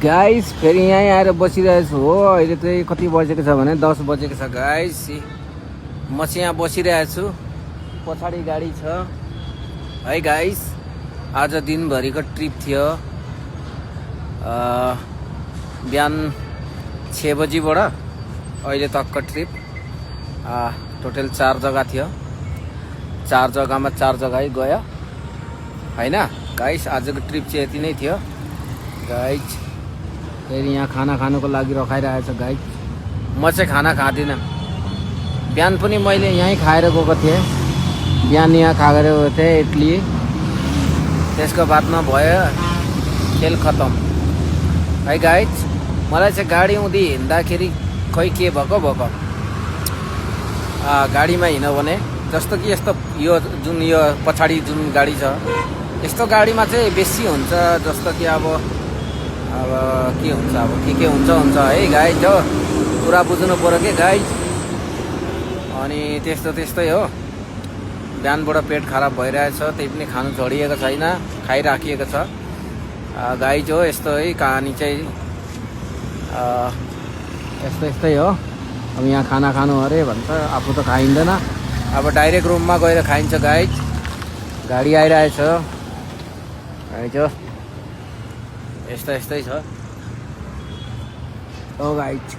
Guys फेरि यहीँ आएर बसिरहेछु हो। अहिले चाहिँ कति बजेको छ भने 10 बजेको छ गाइस। म चाहिँ यहाँ बसिरहेको छु, पछाडि गाडी छ है गाइस। आज दिनभरिको ट्रिप थियो। बिहान 6 बजीबाट अहिले तकको ट्रिप। टोटल 4 जग्गा थियो, 4 जग्गामा 4 जग्गै गयो हैन गाइस। आजको ट्रिप चाहिँ यति नै थियो गाइस। फेरि यहाँ खाना खानुको लागि रखाइरहेछ गाइस। म चाहिँ खाना खाँदिनँ। बिहान पनि मैले यहीँ खाएर गएको थिएँ। बिहान यहाँ खाएर गएको थिएँ इडली। त्यसको बादमा भयो खेल खतम है गाइस। मलाई चाहिँ गाडी उँधी हिँड्दाखेरि खै के भएको गाडीमा हिँड्यो भने जस्तो कि यस्तो यो जुन यो पछाडि जुन गाडी छ यस्तो गाडीमा चाहिँ बेसी हुन्छ। जस्तो कि अब के हुन्छ, अब के हुन्छ है गाइस हो। पुरा बुझ्नु पर्यो के गाइस। अनि त्यस्तै हो। बिहानबाट पेट खराब भइरहेछ, त्यही पनि खानु छोडिएको छैन, खाइराखिएको छ गाइस हो। यस्तो है कहानी चाहिँ यस्तै हो। अब यहाँ खाना खानु अरे भन्छ, आफू त खाइँदैन। अब डाइरेक्ट रुममा गएर खाइन्छ गाइस। गाडी आइरहेछ गाइस हो। यस्तै छ ओ गाइस।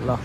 ल